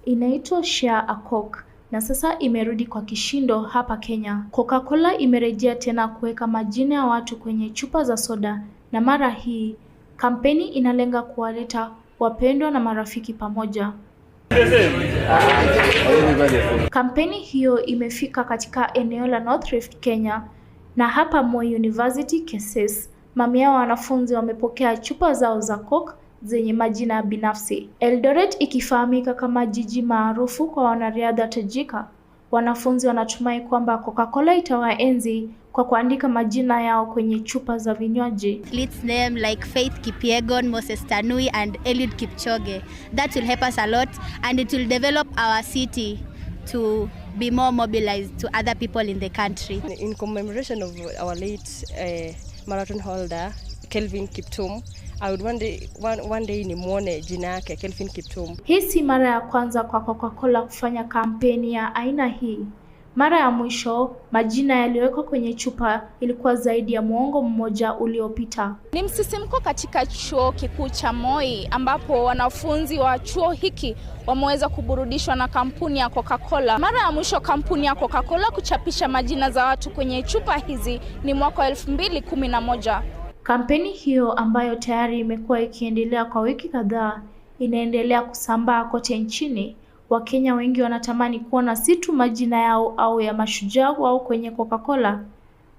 Inaitwa Share a Coke na sasa imerudi kwa kishindo hapa Kenya. Coca-Cola imerejea tena kuweka majina ya watu kwenye chupa za soda na mara hii kampeni inalenga kuwaleta wapendwa na marafiki pamoja. Kampeni hiyo imefika katika eneo la North Rift, Kenya, na hapa Moi University Keses, mamia ya wanafunzi wamepokea chupa zao za Coke zenye majina binafsi. Eldoret ikifahamika kama jiji maarufu kwa wanariadha tajika, wanafunzi wanatumai kwamba Coca-Cola itawaenzi kwa kuandika majina yao kwenye chupa za vinywaji. Athletes name like Faith Kipyegon, Moses Tanui and Eliud Kipchoge. That will help us a lot and it will develop our city to be more mobilized to other people in the country. In commemoration of our late marathon holder Kelvin Kiptum, I would one day nimwone jina yake Kelvin Kiptum. Hii si mara ya kwanza kwa Coca-Cola kufanya kampeni ya aina hii. Mara ya mwisho majina yaliyowekwa kwenye chupa ilikuwa zaidi ya muongo mmoja uliopita. Ni msisimko katika Chuo Kikuu cha Moi ambapo wanafunzi wa chuo hiki wameweza kuburudishwa na kampuni ya Coca-Cola. Mara ya mwisho kampuni ya Coca-Cola kuchapisha majina za watu kwenye chupa hizi ni mwaka wa 2011. Kampeni hiyo, ambayo tayari imekuwa ikiendelea kwa wiki kadhaa, inaendelea kusambaa kote nchini. Wakenya wengi wanatamani kuona si tu majina yao au ya mashujaa wao kwenye Coca-Cola,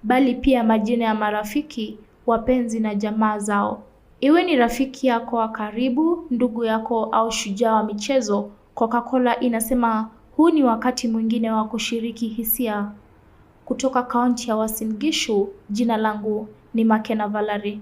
bali pia majina ya marafiki, wapenzi na jamaa zao. Iwe ni rafiki yako wa karibu, ndugu yako au shujaa wa michezo, Coca-Cola inasema huu ni wakati mwingine wa kushiriki hisia. Kutoka kaunti ya Uasin Gishu, jina langu ni Makena Valerie.